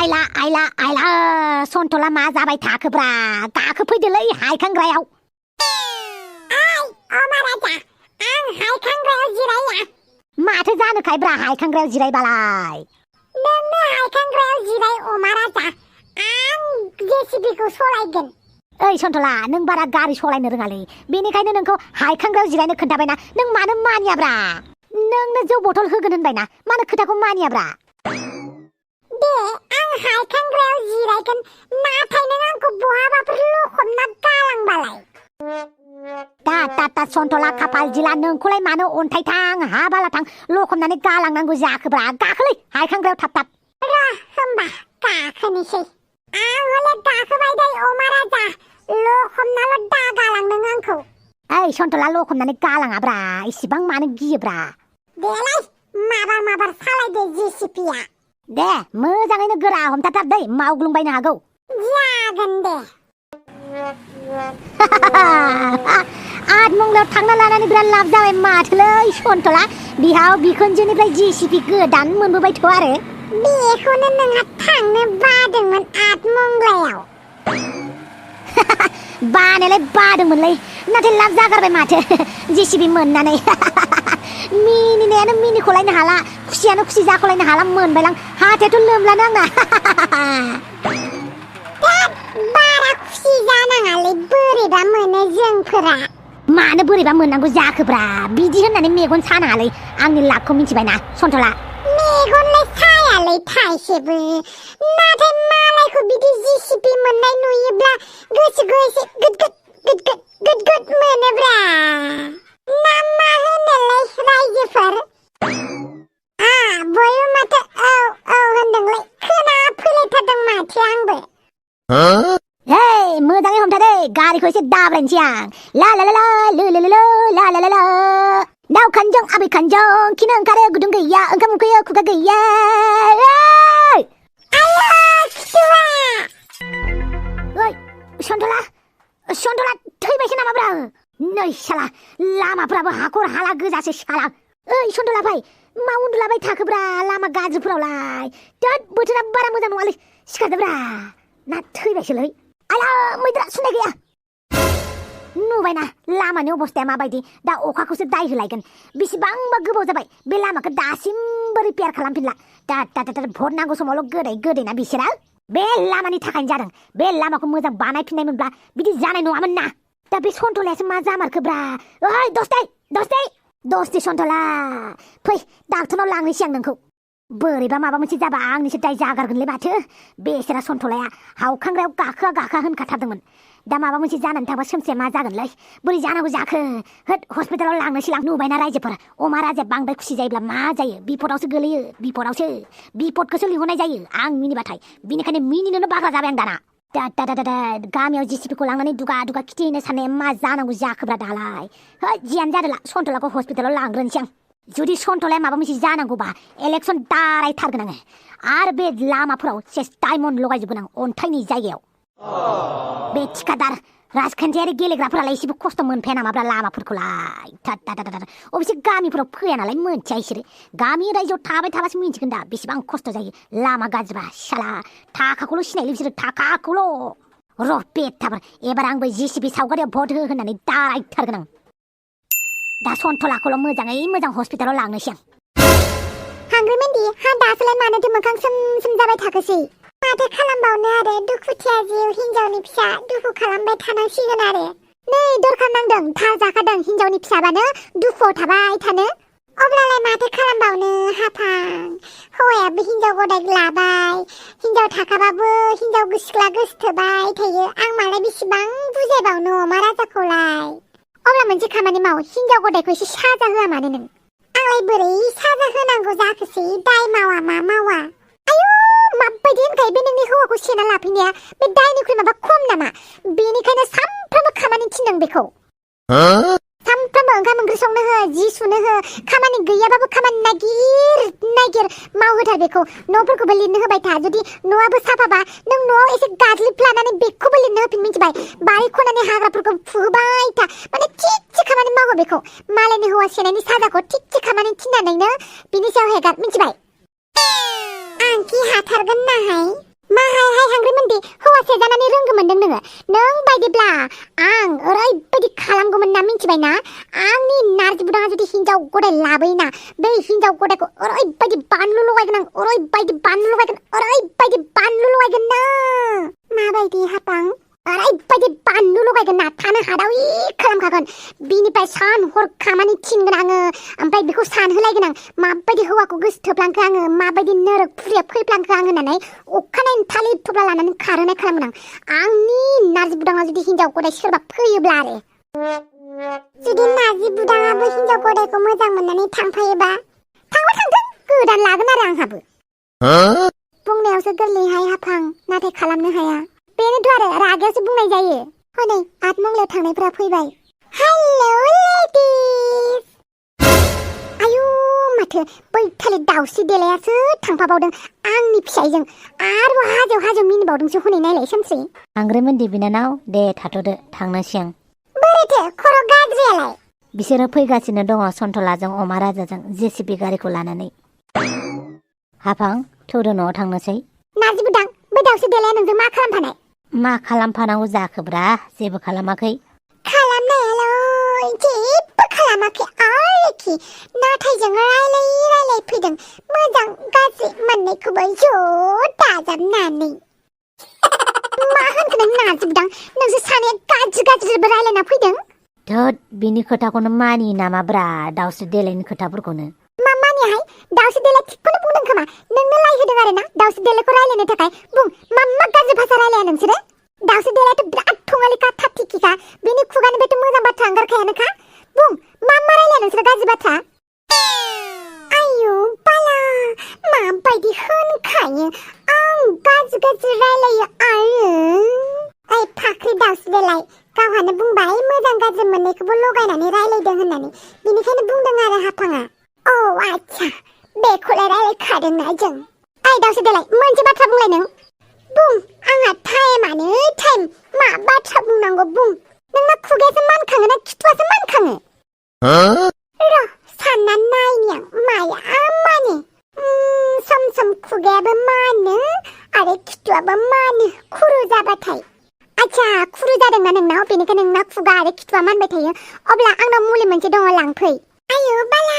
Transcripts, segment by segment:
आइला सन्थला मा जाबाय थाखोब्रा गाखोफैदोलै हायखांग्रायाव अमाराजा आं हायखांग्रायाव जिराया माथो जानोखायब्रा हायखांग्रायाव जिरायबालाय नोंनो हायखांग्रायाव जिराय अमाराजा आं जेसिबिखौ सलायगोन ओइ सन्थला नों बारा गारि सलायनो रोङालै बेनिखायनो नोंखौ हायखांग्रायाव जिरायनो खोन्थाबायना नों मानो मानियाब्रा नोंनो जौ बथल होगोन होनबायना मानो खोथाखौ मानियाब्रा दे आं हायखांग्रायाव जिरायगोन नाथाय नों आंखौ बहाबाफोर लखबना गालांबालाय ता सन्थला खाफाल जिला नोंखौलाय मानो अन्थाइथां हाबालाथां लखबनानै गालांनांगौ जाखोब्रा गाखोलै हायखांग्रायाव थाब र' होमबा गाखोनोसै आं हले गाखोबाय दै अमाराजा लखबनाल' दा गालांदों आंखौ ओइ सन्थला लखबनानै गालाङाब्रा इसिबां मानो गियोब्रा देलाय माबार सालायदो जेसिपिया दे मोजाङैनो गोरा हमथाथार दै मावग्लुंबायनो हागौ जागोन दे आठमंलायाव थांना लानानै बिराद लाब जाबाय माथोलै सन्थला बिहाव बिखुनजोनिफ्राय जेसिपि गोदान मोनबोबायथ' आरो बेखौनो नोंहा थांनो बादोंमोन आठमंलायाव बानायालाय बादोंमोनलै नाथाय लाब जागारबाय माथो जेसिपि मोननानै मिनिनायानो मिनिख'लायनो हाला खुसियानो खुसि जाख'लायनो हाला मोनबायलां हाथायाथ' लोमलानो आंना बारा खुसि जानाङालै बोरैबा मोनो जोंफोरा मानो बोरैबा मोननांगौ जाखोब्रा बिदि होननानै मेगन सानाङालै आंनि लाबखौ मिथिबायना सन्थला मेगनलाय सायालै थाइसेबो नाथाय मालायखौ बिदि जेसिपि मोननाय नुयोब्ला गोसोखौ एसे गुद मोनोब्रा ना मा होनोलाय रायजोफोर बयबो माथो औ होनदोंलै खोना फैलायथारदों माथो आंबो हेइ मोजाङै हमथादे गारिखौ एसे दाब्रायनोसै आं ला ला ला ला ला ला दाउ खानजं आबै खानजं खिनो ओंखारो गुदुं गैया ओंखाम उखैयो खुगा गैया ओइ सन्थला थैबायसो नामाब्रा नै साला लामाफ्राबो हाखर हाला गोजासो साला ओइ सन्थला भाइ मा उन्दुलाबाय थाखोब्रा लामा गाज्रिफोरावलाय दोद बोथोरा बारा मोजां नङालै सिखारदोब्रा ना थैबायसोलै आला मैदेरा सुनाय गैया नुबायना लामानि अबस्थाया माबायदि दा अखाखौसो दाय होलायगोन बेसेबांबा गोबाव जाबाय बे लामाखौ दासिमबो रिपेयार खालामफिनला दा भट नांगौ समावल' गोदैना बिसोरा बे लामानि थाखायनो जादों बे लामाखौ मोजां बानायफिननायमोनब्ला बिदि जानाय नङामोन ना दा बे सन्थलायासो मा जामारखोब्रा ओइ दसथै सन्थला फै डाक्टरनाव लांनोसै आं नोंखौ बोरैबा माबा मोनसे जाबा आंनिसो दाय जागारगोनलै माथो बेसेरा सन्थलाया हावखांग्रायाव गाखोआ होनखाथारदोंमोन दा माबा मोनसे जानानै थांबा सोमसेया मा जागोनलै बोरै जानांगौ जाखो होद हस्पिटालाव लांनोसै नुबायना रायजोफोरा अमा राजाया बांद्राय खुसि जायोब्ला मा जायो बिपदआवसो गोलैयो बिपदखौसो लिंहरनाय जायो आं मिनिबाथाय बिनिखायनो मिनिनोनो बाग्रा जाबाय आं दाना दा गामियाव जेसिपिखौ लांनानै दुगा खिथिहैनो साननाया मा जानांगौ जाखोब्रा दालाय जियानो जादोला सन्थलाखौ हस्पिटालाव लांग्रोनोसै आं जुदि सन्थलाया माबा मोनसे जानांगौबा इलेक्सन दारायथारगोन आङो आरो बे लामाफोराव सेस डायमन्ड लगायजोबगोन आं अन्थाइनि जायगायाव बे थिखादार राजखान्थियारि गेलेग्राफोरालाय एसेबो खस्थ' मोनफाया नामाब्रा लामाफोरखौलाय अबेसे गामिफोराव फैया नालाय मोनथिया इसोरो गामि रायजोआव थाबाय थाबासो मिन्थिगोन दा बेसेबां खस्थ' जायो लामा गाज्रिबा साला थाखाखौल' सिनायलै बिसोरो थाखाखौल' र' बेथाफोर एबार आंबो जेसिपि सावगारियाव भट हो होननानै दारायथारगोन आं दा सन्थलाखौल' मोजां हस्पिटालाव लांनोसै आं हांग्रिमेन्दि दासोलाय मानोथो मोखां सोम जाबाय थाखोसै माथो खालामबावनो आरो दुखुथिया जिउ हिनजावनि फिसा दुखु खालामबाय थानांसिगोन आरो नै दरखार नांदों थार जाखादों हिनजावनि फिसाबानो दुखुआव थाबाय थानो अब्लालाय माथो खालामबावनो हाफां हौवायाबो हिनजाव गदाय लाबाय हिनजाव थाखाबाबो हिनजाव गोसोख्ला गोसोथोबाय थायो आं मालाय बेसेबां बुजायबावनो अमा राजाखौलाय अब्ला मोनसे खामानि माव हिनजाव गदायखौ एसे साजा होआ मानो नों आंलाय बोरै साजा होनांगौ जाखोसै दाय मावा मा मावा आयु माबायदि होनखायो बे नोंनि हौवाखौ सेना लाफैनाया बे दायनिख्रुइ माबा खम नामा बेनिखायनो सानफ्रामबो खामानि थिनदों बेखौ सानफ्रामबो ओंखाम ओंख्रि संनो हो जि सुनो हो खामानि गैयाबाबो खामानि नागिर मावहोथार बेखौ न'फोरखौबो लिरनो होबाय था जुदि न'आबो साफाबा नों न'आव एसे गाज्लिब लानानै बेखौबो लिरनो होफिन मिथिबाय बारि खनानि हाग्राफोरखौ फुहोबाय था माने थिगसे खामानि मावो बेखौ मालायनि हौवा सेनायनि साजाखौ थिगसे खामानि थिननानैनो बिनि सायाव हेगार मिथिबाय आं कि हाथारगोन नाहाय सेजानानै रोंगौ मोनदों नोङो नों बायदिब्ला आं ओरैबायदि खालामगौमोन ना मिन्थिबायना आंनि नारजि बुदाङा जुदि हिनजाव गदाय लाबोयोना बै हिनजाव गदायखौ ओरैबायदि बानलु लगायगोन आं ओरैबायदि बानलु लगायगोन ना माबायदि हापां ओरैबायदि बानलु लगायगोन ना थानो हादावि खालामखागोन बिनिफ्राय सान हर खामानि थिनगोन आङो ओमफ्राय बेखौ सानहोलायगोन आं माबायदि हौवाखौ गोसो थोफ्लांखो आङो माबायदि नोरक फुरिया फैफ्लांखो आं होननानै अखानायै थालिर थुब्ला लानानै खारहोनाय खालामगोन आं आंनि नारजि बुदाङा जुदि हिनजाव गदाय सोरबा फैयोब्ला आरो जुदि नारजि बुदाङाबो हिनजाव गदायखौ मोजां मोननानै थांफायोबा थांबा थांथों गोदान लागोन आरो आंहाबो बुंनायावसो गोरलैहाय हाफां नाथाय खालामनो हाया बेनोथ' आरो रागायावसो बुंनाय जायो हनै आतमंगलायाव थांनायफोरा फैबाय हेलौ लेडिज आयु माथो बै थालिर दाउस्रि देलायासो थांफाबावदों आंनि फिसायजों आरो हाजो मिनिबावदोंसो हनै नायलाय सोमस्रि आंग्रोमोनदि बिनानाव दे थाथ'दो थांनोसै आं बोरैथो खर' गाज्रियालाय बिसोरो फैगासिनो दङ सन्थलाजों अमा राजाजों जेसिबि गारिखौ लानानै हाफां थौदो न'आव थांनोसै नारजि बुदां बै दाउस्रि देलाया नोंजों मा खालामफानाय मा खालामफानांगौ जाखोब्रा जेबो खालामाखै खालामनायालाय जेबो खालामाखै आरोखि नाथाय जों रायलाय फैदों मोजां गाज्रि मोननैखौबो ज' दाजाबनानै मा होनखो नों नारजि बुदां नोंसोर सानैया गाज्रिबो रायलायना फैदों धोद बिनि खोथाखौनो मानियो नामाब्रा दाउस्रि देलायनि खोथाफोरखौनो मा मानियाहाय दाउस्रि देलाया थिगखौनो बुंदों खोमा नोंनो लायहोदों आरो ना दाउस्रि देलायखौ रायलायनो थाखाय बुं मा गाज्रि भाषा रायलाया नोंसोरो दाउस्रि देलायाथ' बिराद थङालिखा थाथिखिखा बेनि खुगानिफ्रायथ' मोजां बाथ्रा ओंखारखायानोखा बुं मा रायलाया नोंसोरो गाज्रि बाथ्रा आयु बाला माबायदि होनखायो आं गाज्रि रायलायो आरो ओइ फाख्रि दाउस्रि देलाय गावहानो बुंबाय मोजां गाज्रि मोननैखौबो लगायनानै रायलायदों होननानै बिनिखायनो बुंदों आरो हाफाङा औ आच्छा बेखौलाय रायलायखादोंना जों ओइ दाउस्रि देलाय मोनसे बाथ्रा बुंलाय नों बुं आंहा टाइमानो टाइम मा बाथ्रा बुंनांगौ बुं नोंना खुगायासो मानखाङो ना खिथुआसो मानखाङो र' सानना नायनि आं माया माने सम खुगायाबो मानो आरो खिथुआबो मानो खुरु जाबाथाय आच्छा खुरु जादोंना नोंनाव बेनिखायनो नोंना खुगा आरो खिथुआ मानबाय थायो अब्ला आंनाव मुलि मोनसे दङ लांफै आयु बाला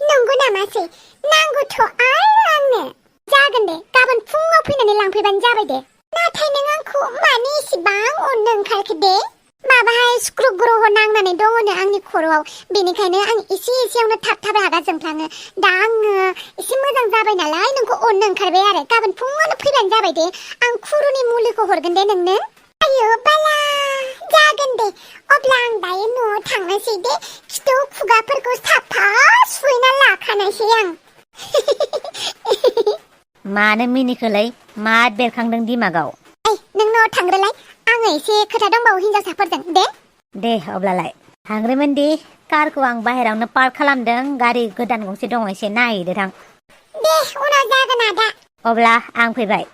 नंगौ नामासै नांगौथ' आरो आंनो जागोन दे गाबोन फुङाव फैनानै लांफैबानो जाबाय दे नाथाय नों आंखौ मानो इसेबां अननो ओंखारखो दे माबाहाय सुक्र ग्रह नांनानै दङनो आंनि खर'आव बेनिखायनो आं एसेयावनो थाब रागा जोंफ्लाङो दा आङो एसे मोजां जाबाय नालाय नोंखौ अननो ओंखारबाय आरो गाबोन फुङावनो फैबानो जाबाय दे आं खुरुनि मुलिखौ हरगोन दे नोंनो आयु बाला जागोन दे अब्ला आं दायो न'आव थांनोसै दे खिथु खुगाफोरखौ साफा सुहैना लाखानोसै आं मानो मिनिखोलै मा बेरखांदों दिमागाव ओइ नों न'आव थांग्रोलाय आङो एसे खोथा दंबावो हिनजावसाफोरजों दे अब्लालाय हांग्रोमोनदि कारखौ आं बाहेरावनो पार्क खालामदों गारि गोदान गंसे दङ एसे नायहैदो थां दे उनाव जागोन आदा अब्ला आं फैबाय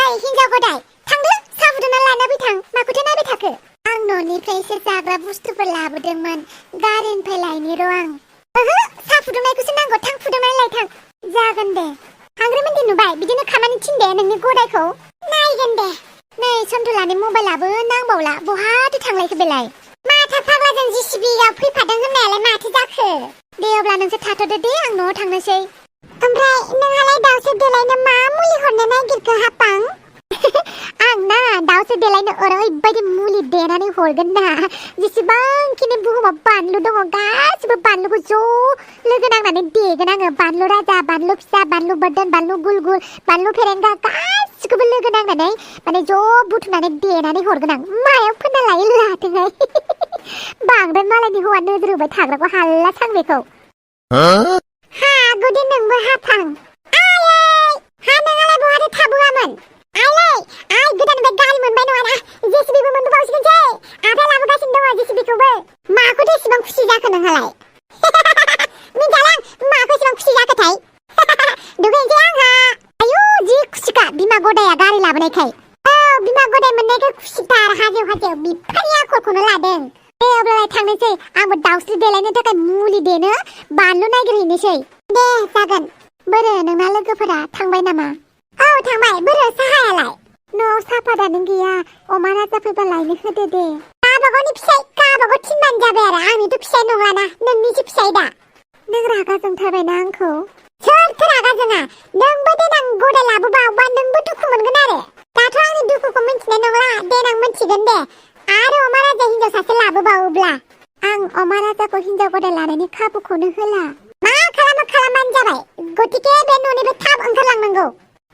ओइ हिनजाव गदाय थांदो साहा फुदुंना लाना फैथां माखौथो नायबाय थाखो आं न'निफ्राय एसे जाग्रा बुस्थुफोर लाबोदोंमोन गारिनिफ्राय लायनि र' आं ओहो साहा फुदुंनायखौसो नांगौ थां फुदुंनानै लायथां जागोन दे हांग्रोमोनदि नुबाय बिदिनो खामानि थिन दे नोंनि गदायखौ नायगोन दे नै सन्थलानि मबाइलाबो नांबावला बहाथो थांलायखो बेलाय माथा फाग्लाजों जिसिबियाव फैफादों होननायालाय माथो जाखो दे अब्ला नोंसोर थाथ'दो दे आं न'आव थांनोसै ओमफ्राय नोंहालाय दाउस्रि देलायनो मा मुलि हरनो नागिरखो हापां आं ना दाउस्रि देलायनो ओरैबायदि मुलि देनानै हरगोन ना जेसेबांखिनि बुहुमाव बानलु दङ गासिबो बानलुखौ ज' लोगो नांनानै देगोन आङो बानलु राजा बानलु फिसा बानलु बोरदोन बानलु गुलगुल बानलु फेरेंगा गासिखौबो लोगो नांनानै माने ज' बुथुमनानै देनानै हरगोन आं मायाव फोनना लायो लाथोंहाय बांद्राय मालायनि हौवा नोजोर होबाय थाग्राखौ हाला सांबेखौ हागौ दे नोंबो हाफां आयै हा नोंहालाय बहाथो थाबोआमोन आइलै आइ गोदाननिफ्राय गारि मोनबाय नङाना जेसिबिबो मोनबोबावसिगोनसै आफाया लाबोगासिनो दङ जेसिबिखौबो माखौथो एसेबां खुसि जाखो नोंहालाय मिन्थियालां माखौ एसेबां खुसि जाखोथाय दुगैनोसै आंहा आयु जि खुसिखा बिमा गदाया गारि लाबोनायखाय औ बिमा गदाय मोननायखाय खुसिथार हाजेव बिफानि आखलखौनो लादों दे अब्लालाय थांनोसै आंबो दाउस्रि देलायनो थाखाय मुलि देनो बानलु नागिरहैनोसै दे जागोन बोरो नोंना लोगोफोरा थांबाय नामा औ थांबाय बोरो साहायालाय न'आव साफादानो गैया अमा राजा फैबा लायनो होदो दे गाबागावनि फिसाय गाबागाव थिनबानो जाबाय आरो आंनिथ' फिसाय नंलाना नोंनिसो फिसाय दा नों रागा जोंथारबायना आंखौ सोरथो रागा जोङा नोंबो देनां गदाय लाबोबावबा नोंबो दुखु मोनगोन आरो दाथ' आंनि दुखुखौ मिन्थिनाय नंला देनां मिन्थिगोन दे आरो अमा राजा हिनजाव सासे लाबोबावोब्ला आं अमा राजाखौ हिनजाव गदाय लानायनि खाबुखौनो होला मा खालामो खालामबानो जाबाय गतिके बे न'निफ्राय थाब ओंखारलांनांगौ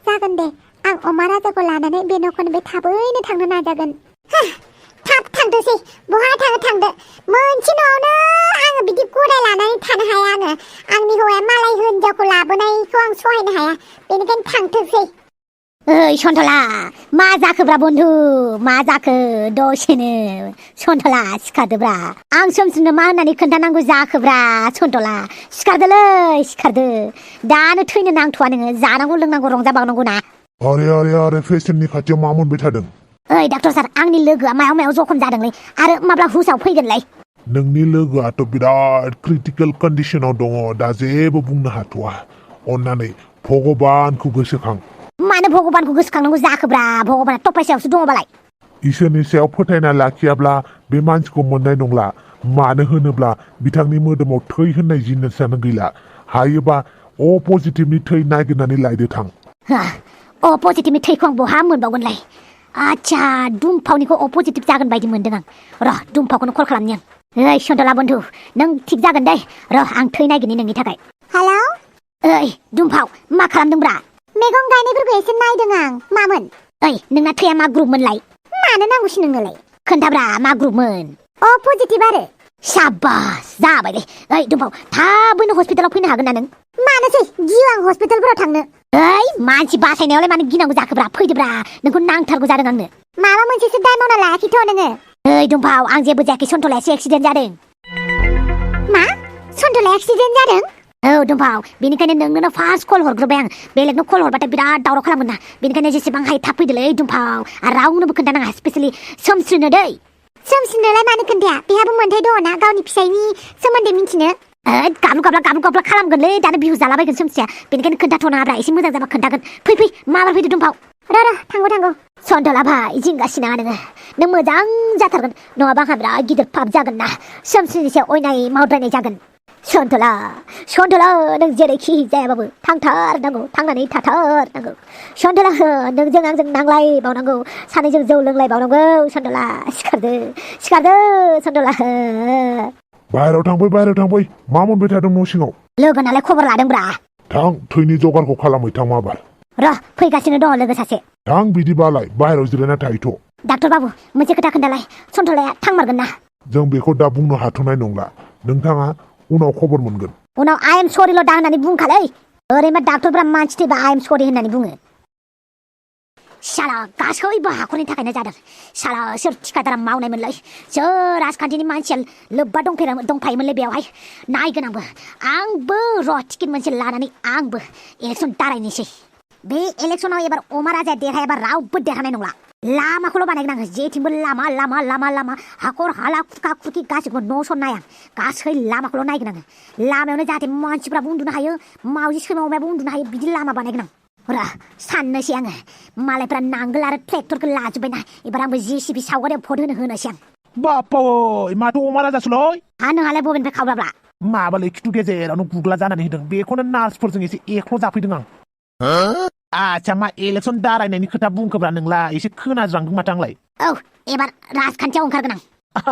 जागोन दे आं अमा राजाखौ लानानै बे न'खरनिफ्राय थाबैनो थांनो नाजागोन थाब थांदोसै बहा थाङो थांदो मोनसे न'आवनो आङो बिदि गदाय लानानै थानो हाया आङो आंनि हौवाया मालाय हिनजावखौ लाबोनायखौ आं सहायनो हाया बेनिखायनो थांथोंसै ओइ सन्थला मा जाखोब्रा बन्धु मा जाखो दसेनो सन्थला सिखारदोब्रा आं सोमस्रिनो मा होननानै खोन्थानांगौ जाखोब्रा सन्थला सिखारदोलै सिखारदो दानो थैनो नांथ'वा नोङो जानांगौ लोंनांगौ रंजाबावनांगौ ना आरे पेसेन्टनि खाथियाव मा मोनबाय थादों ओइ डाक्टर सार आंनि लोगोआ मायाव मायाव जखम जादोंलै आरो माब्ला हुसाव फैगोनलाय नोंनि लोगोआथ' बिराद क्रिटिकेल कन्डिशनाव दङ दा जेबो बुंनो हाथ'वा अन्नानै भगबानखौ गोसोखां मानो भगबानखौ गोसोखांनांगौ जाखोब्रा भगबाना तपस्यावसो दङबालाय इसोरनि सायाव फोथायना लाखियाब्ला बे मानसिखौ मोननाय नंला मानो होनोब्ला बिथांनि मोदोमाव थै होननाय जिनिसानो गैला हायोबा अ पजिटिभनि थै नागिरनानै लायदो थां अ पजिटिभनि थैखौ आं बहा मोनबावगोनलाय आच्छा दुमफावनिखौ अ पजिटिभ जागोन बायदि मोनदों आं र' दुमफावखौनो कल खालामनि आं ओइ सन्थला बन्धु नों थिग जागोन दे र' आं थै नागिरनि नोंनि थाखाय हेलौ ओइ दुमफाव मा खालामदोंब्रा मैगं गायनायफोरखौ एसे नायदों आं मामोन ओइ नोंना थैया मा ग्रुपमोनलाय मानो नांगौसै नोंनोलाय खोन्थाब्रा मा ग्रुपमोन अ पजिटिभ आरो साबास जाबायलै ओइ दुमफाव थाबैनो हस्पिटालाव फैनो हागोन ना नों मानोसै गियो आं हस्पिटालफोराव थांनो ओइ मानसि बासायनायावलाय मानो गिनांगौ जाखोब्रा फैदोब्रा नोंखौ नांथारगौ जादों आंनो माबा मोनसेसो दाय मावना लायाखैथ' नोङो ओइ दुमफाव आं जेबो जायाखै सन्थलायासो एक्सिडेन्ट जादों मा सन्थला एक्सिडेन्ट जादों औ दुमफाव बेनिखायनो नोंनो फार्स्ट कल हरग्रोबाय आं बेलेगनो कल हरबाथाय बिराद दावराव खालामगोन ना बेनिखायनो जेसेबां हायो थाब फैदोलै दुमफाव आरो रावनोबो खोन्थानाङा स्पेसियेलि सोमस्रिनो दै सोमस्रिनोलाय मानो खोन्थाया बेहाबो मोन्थाय दङ ना गावनि फिसायनि सोमोन्दै मिथिनो गाब्लु गाब्ला खालामगोनलै दानो बिहु जालाबायगोन सोमस्रिया बेनिखायनो खोन्थाथ'नाङाब्रा एसे मोजां जाबा खोन्थागोन फै माबार फैदो दुमफाव र' थांगौ सन्थला भाइ जिंगासिनाङा नोङो नों मोजां जाथारगोन नङाबा आंहा बिराद गिदिर पाप जागोन ना सोमस्रिनि सायाव अयनाय मावद्रायनाय जागोन सन्थला नों जेरैखि जायाबाबो थांथारनांगौ थांनानै थाथारनांगौ सन्थला नोंजों आंजों नांलायबावनांगौ सानैजों जौ लोंलायबावनांगौ सन्थला सिखारदो सन्थला बाहेरायाव थांबाय मा मोनबाय थादों न' सिङाव लोगोनालाय खबर लादोंब्रा थां थैनि जगारखौ खालामै थां माबार र' फैगासिनो दङ लोगो सासे थां बिदिबालाय बाहेरायाव जिरायना थाहैथ' डाक्टर बाबु मोनसे खोथा खोन्थालाय सन्थलाया थांमारगोन ना जों बेखौ दा बुंनो हाथ'नाय नंला नोंथाङा उनाव खबर मोनगोन उनाव आइ एम सरिल' दा होननानै बुंखालै ओरैनो डाक्टरफ्रा मानसि थैबा आइ एम सरि होननानै बुङो साला गासैबो हाखरनि थाखायनो जादों साला सोर थिखादारा मावनायमोनलै सोर राजखान्थिनि मानसिया लोब्बा दंफायोमोनलै बेवहाय नायगोन आंबो र' टिकेट मोनसे लानानै आंबो इलेक्सन दारायनोसै बे इलेक्सनाव एबार अमा राजाया देरहायाबा रावबो देरहानाय नंला लामाखौल' बानायगोन आङो जेथिंबो लामा हाखर हाला खुरखा खुरखि गासैखौबो न' सन नाया गासै लामाखौल' नायगोन आङो लामायावनो जाहाथे मानसिफ्राबो उन्दुनो हायो मावजि सैमा अमायाबो उन्दुनो हायो बिदि लामा बानायगोन आं र' साननोसै आङो मालायफ्रा नांगोल आरो ट्रेक्टरखौ लाजोब्बायना एबार आंबो जेसिबि सावगारियाव भट होनोसै आं बापावै माथो अमा राजासोलै नोंहालाय बबेनिफ्राय खावब्राब्रा माबालै खिथु गेजेरावनो गुग्ला जानानै होदों बेखौनो नार्सफोरजों एसे एख्ल' जाफैदों आं आच्छा मा इलेक्सन दारायनायनि खोथा बुंखोब्रा नोंलाय एसे खोनाज्रांदों माथो आंलाय औ एबार राजखान्थियाव ओंखारगोन आं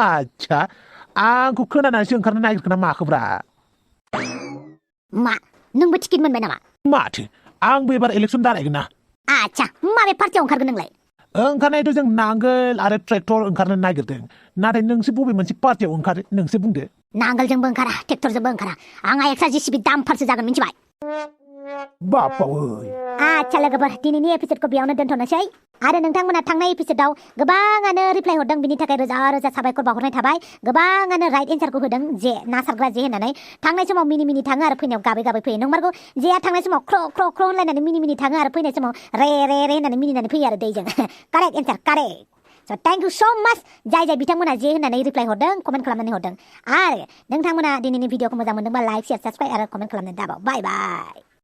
आच्छा आंखौ खोनानानैसो ओंखारनो नागिरखोना माखोब्रा मा नोंबो टिकेट मोनबाय नामा माथो आंबो एबार इलेक्सन दारायगोन ना आच्छा माबे पार्टियाव ओंखारगोन नोंलाय ओंखारनायाथ' जों नांगोल आरो ट्रेक्टर ओंखारनो नागिरदों नाथाय नोंसो बबे मोनसे पार्टियाव ओंखारो नोंसो बुंदो नांगोलजोंबो ओंखारा ट्रेक्टरजोंबो ओंखारा आंहा एक्सट्रा जेसिबि दामफारसो जागोन मिथिबाय बापावै आच्छा लोगोफोर दिनैनि एपिसोडखौ बेयावनो दोनथ'नोसै आरो नोंथांमोना थांनाय एपिसोडआव गोबाङानो रिप्लाय हरदों बिनि थाखाय रोजा रोजा साबायखर बावहरनाय थाबाय गोबाङानो राइट एन्सारखौ होदों जे ना सारग्रा जे होननानै थांनाय समाव मिनि थाङो आरो फैनायाव गाबै फैयो नंमारगौ जेया थांनाय समाव ख्र' होनलायनानै मिनि थाङो आरो फैनाय समाव रे होननानै मिनिनानै फैयो आरो दैजों कारेक्ट एन्सार कारेक्ट स' थेंक इउ स' माच जाय बिथांमोना जे होननानै रिप्लाय हरदों कमेन्ट खालामनानै हरदों आरो नोंथांमोना दिनैनि भिडिअखौ मोजां मोनदोंबा लाइक शेयार साबस्क्राइब आरो कमेन्ट खालामनानै दाबाव बाय